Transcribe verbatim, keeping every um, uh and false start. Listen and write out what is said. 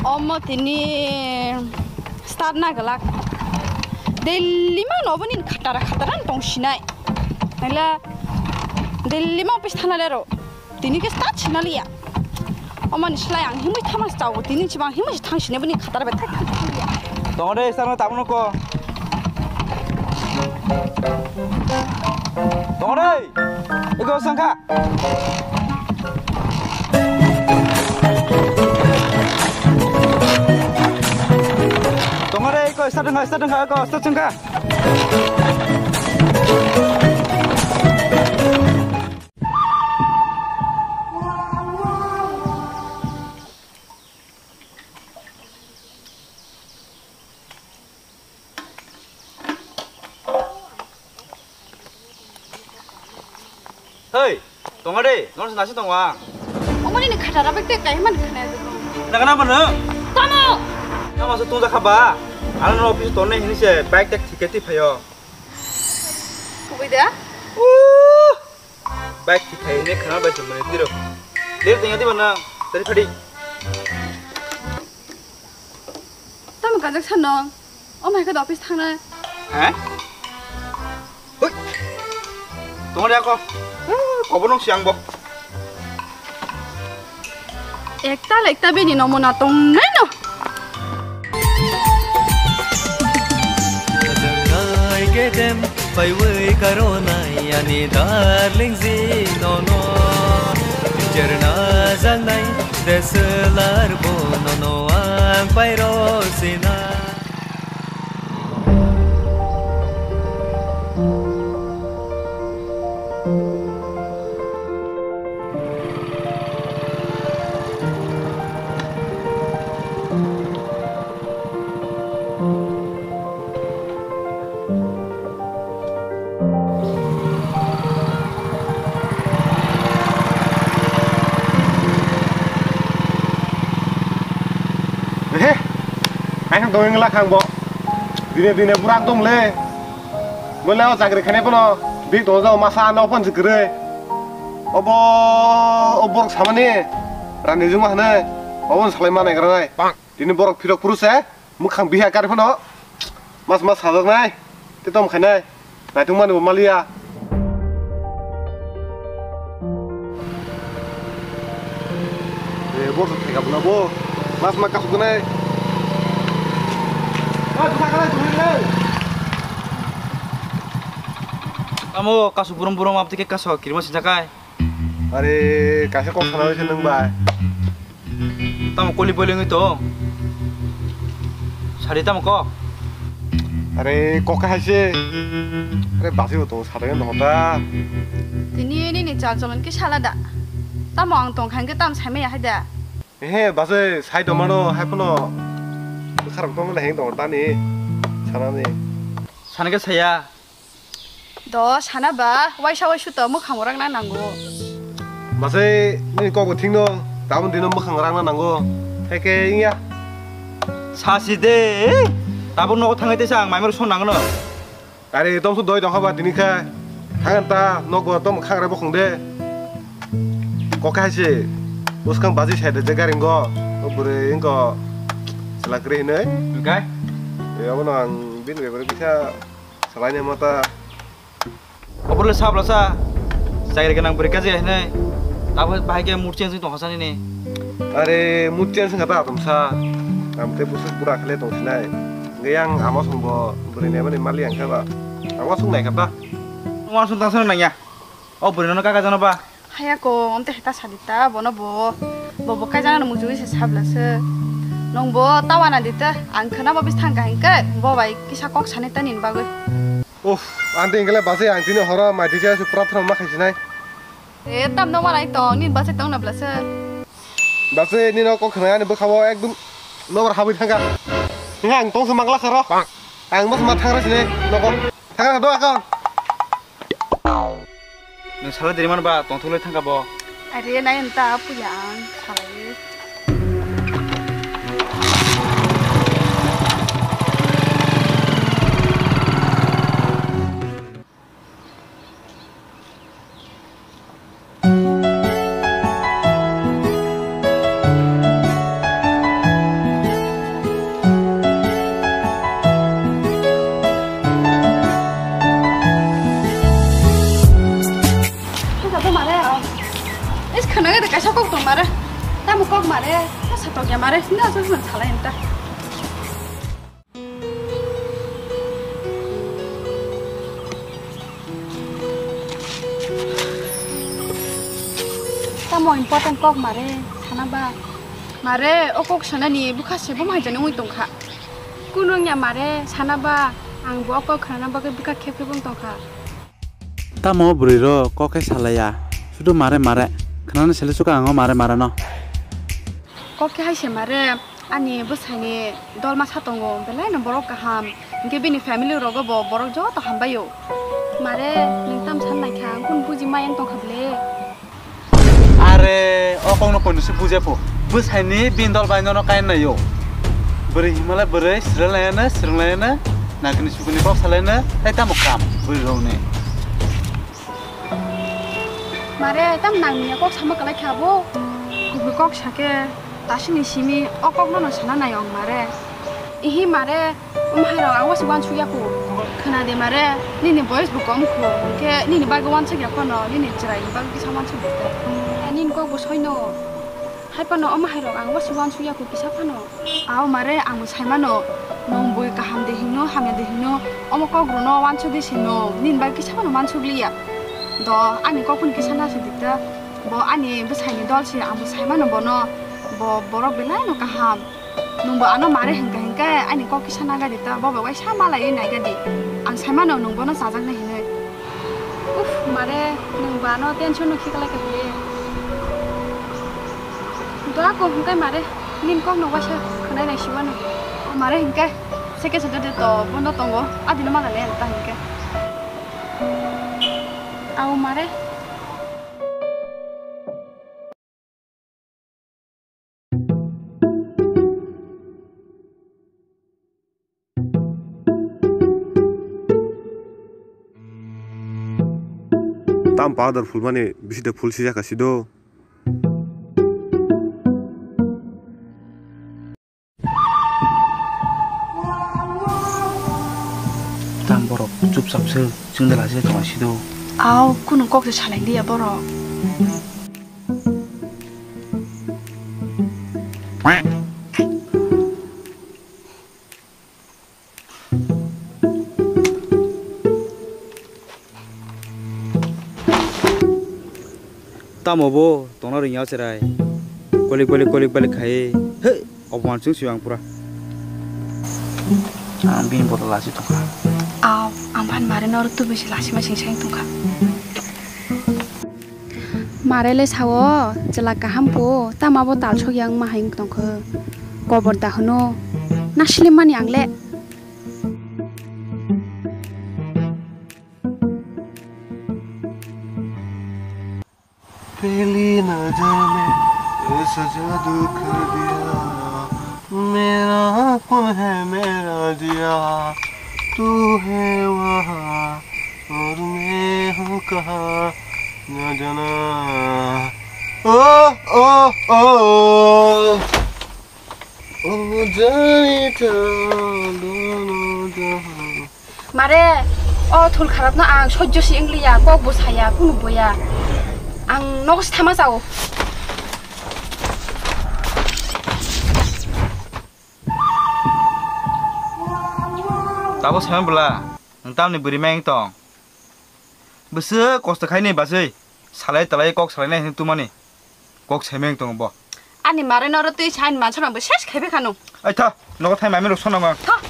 Omo tini start na glak. Delhi ma no boni khatara khatara tong sinai. Nala Delhi ma office thana lero. Tini ke start sina liya. Omo ni slai ang himui thama chao. Tini chibang himui thang sine boni khatara be thak thak thang liya. Tongre sana tamuno ko. Tongre. Ego sangka. Tongare ko start wngkha, start wngkha, ko start wngkha. Hei, tonga de, nono se nasi tonga. Omoni ni khatara bek te kai man khna de. Nagana mano? Tamo. Tamo se tungja khaba. Ano no office tonne hini se bike tak ticket ti phayo. Kubui da? Uh! Bike ti phai ne khana bai se mane tiro. Ler tengya di bana. Tari phadi. Tamo kajak sano. O mai ka office thangna. He? Hui. Tongori ako. Kobo nung siang bo. Ekta lekta bini nomona tongnai no. Kedem paiwai karonai ani darling ji nono. Jerna jangnai deselar bo nono ang pairo sina. Ehe, aino doi wngla khang bo. Dine dine burak dong le. Bo le o chakri khainai phano bik tongo jao masa no phone se kwrwi. Obo o borok samani rani juma hwnwi obo salai ma naigra nai. Tini borok phirok phuru se mwkhang biha kari phano mas mas sajaknai te tom khainai naitung mani bo maliya. Eh, borok thai kabuna bo. Mas ma kasuk nai. Amo kasuk burum burum abdi ke kasuk kirma sinjakai. Are kaisa kok sana se nung bai. Tamo koli boli ngi to. Sari tamo kok. Are kok hai se. Are basi bo to sari ngi to ta. Tini nini chal cholon ke sala da. Tamo ang tong khan ke tam sai maya hai da. Ehe, basi sai do mano hai phano. Kharap tong le heng tong ta ni. Sana ni. Sana ke saya. Do sana ba, waisa waisu to mwkhang rang na nango. Basi ni kok bo thing no, tabun dino mwkhang rang na nango. Hai ke iya. Sasi de. Tabun nogo thangai te sa ang maimar son nangno. Are tom su doi tong haba tini kha. Thangan ta nogo tom khagra bo khong de. Kok hai se. Uskang baji sai de je garing go. O bure ingo. Selak re hinoi. Kai? Ya bono ang bin be bure bisa. Salaini mata. Oborle sabla sa. Jagre ganang bwrwi kaje hene. Tabo bahai ke mood change tong hasani ni. Are mood change kha ta atom sa. Amte busuk bura khale tong sinai. Nge yang ama songbo bwrwi ne mani mali ang kha ba. Ama song nai kha ta. Ama song tang sana nang ya. O bwrwi no kaka jano ba. Haya ko, onte heta sadi ta, bono bo, bo bo kaijana no mujui se sabla se. Nong bo tawana di ta, ang khana bo bis thang kahing ke, bo bai kisa kok sani ta nin bagwi. Uff, ang te ingkele basi ang tini horo mai tisa se prathana ma khai sinai. E, tam no malai tong, nin basi tong na bla se. Basi nino kok khna ani bwkha bo ekdom nobar habwi thangka. Nge ang tong se mangla kharo. Ang mas ma thangra sinai, noko. Thangra do akon. Nwng salai diriman ba tongthok lai thangka bo. Are nai wng ta puya ang salai. Kok tong mare, tamo kok mare, ta satok ya mare, na so man salai enta. Tamo important kok mare, sana ba. Mare, o kok sanani bwkha se bo mai jani ui tongkha. Kunung ya mare, sana ba, ang bo o kok khana bagwi bwkha khep khep wng tongkha. Tamo bwrwi rok kok khe salaiya, sudu mare mare, khnana sele suka ang o mare mare no. Kok khe hai se mare, ani bwsaini dol masa tongo, belai no borok kaham, hinkhe bini family rogo bo borok joto hambai o. Mare, nwng tam san naikha, ang kunu buji ma yang tongkha ble. Are, o kokno poino se bujepho. Bwsaini bini dol bai nono kain naio. Bwrwi himale bwrwi, srwnglaiyano, srwnglaiyano, nangkni sukni kok salaino, tai tamo kam bwrwi rokni. Mare, tam nangni kok sama kalai kha bo. Kubui kok sake, tasini simi, o kokno no sana nai ong mare. Ihi mare, Omo hai rok ang wasi uansuk ya kho. Khna de mare, nini boyes bo kom kho. Hinkhe nini bagwi uansuk ya phano, nini chwrai ni bagwi kisa uansuk di ta. Eh, nini kok bo soi no. Hai phano omo hai rok ang wasi uansuk ya kho kisa phano. Ao mare, ang bo sai mano. Nwng bui kaham de hino, hamya de hino. Omo kok rok no uansuk di se nwng. Nini bagwi kisa phano uansuk liya. Do, ani kok phano kisa na se di ta. Bo ani bwsai ni dol se, ang bo sai mano bono. Bo borok belai no kaham. Nwng bo ano mare hwnkha hinkhe ani kok kisa naga di ta, bo bai waisa malaiwi naiga di. Ang sai mano nwng bono chajaknai hinwi. Uff, mare, nwng bo ano tension no khiklai kha bile. Dua ko hwnkhe mare, nini kok no waisa khwnai nai siwano. O mare hwnkhe, seke seke de to bono tongo, adino malai le ta hwnkhe. Ao mare. Tam powder phulmani bisi de phul sijak asi do. Tam borok chupchap se chwngdala se tong asi do. Ao, kunu kok se salai liya borok. Tamo bo tongna ringya cherai. Kolik balik kolik balik khai. He, obo wansung si ang pura. Ang bini bottle lasi tongkha. Aw, ang phan mare noro tubui se lasi ma sing sing tongkha. Mare le sao, chwla kaham pho, tamo bo talsok yang ma hai wng tongkho. Kobor da hwno, nasile mani ang le. पहली नजर में ऐसा जादू कर दिया, मेरा कौन है मेरा जिया, तू है वहाँ और मैं हूँ कहाँ, ना जाना। ओ, ओ, ओ, ओ जाने दोनों जहाँ। Mare, o thul kharapno ang sojjo si wng liya, kok bo saya, kunu boya. Ang nogo se thama chao. Tabo saimani bwla, nwng tamni bwrwi ma wng tong? Bwswk kosto khaini bachwi, salai talai kok salainai hwnwi tumani. Kok saimeng tongo bo. Ani mare noro twi sain mansa nang bo ses khaibe khano. Ai tha, nogo thai mami rok sono ma. Tha.